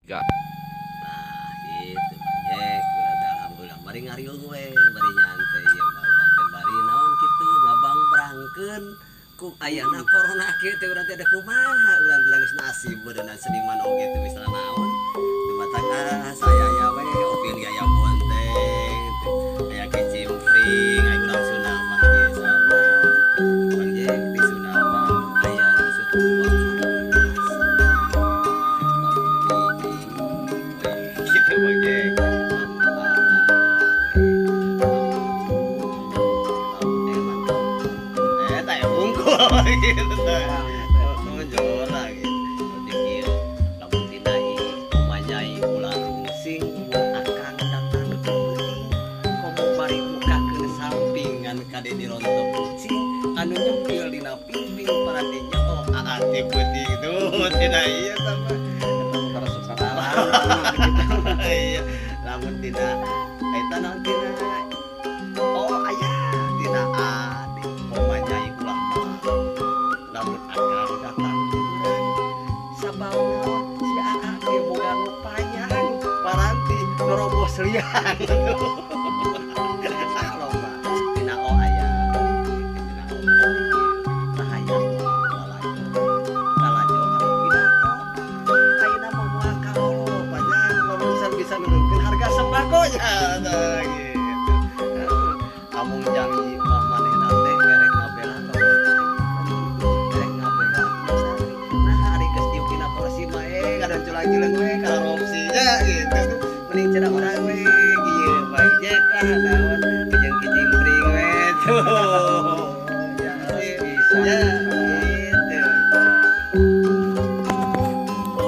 Tiga. Nah, gitu, Bang Jack. Urang teh alhamdulillah bari ngariung we, bari nyantai ieu mah urang teh bari naon kitu ngabangbrangkeun ku ayana corona kieu teh urang teh ada kumaha urang teh geus nasib beuneunan seniman oge teh bisa naon. Nu matak ah saya ya we opin gaya bonteng teh aya kicimpring aya urang Sunda mah ieu sama. Bang Jack, di Sunda mah aya nu disebut gitu, Bang Jack. Eh, tak unggul gitu tah. Oh, jora gitu. Berarti kieu, lamun tina I pamanyai ulah rungsing, mun akang datang ke peuting, komo bari mukakeun sampingan kade dirontok kucing anu nyempil dina pingping paranti oh aa ti peuting tuh tina ieu tah mah. Eta mah karesep salah. Iya, lamun tina eta naon tina oh aya tina A di pamanyai ulah moal lamun akang datang di urang sabab naon si aa ge boga nu payang paranti nerobos liang. Ah, loba tina o aya tina o rahayat lalajo lalajo anu pidato ayeuna mah moal kaolo panjang lamun bisa nurunkeun harga sembakonya tah gitu. Amung janji mah manehna teh ngerek ngabela ka ngerek ngabela. Nah, ari geus diuk dina kursi mah eh kadang culang-cileung we korupsi nya gitu tuh. Mending cenah urang we ieu bae Jack lah naon jeung kicimpring we tuh. Ya, Bisa. ya.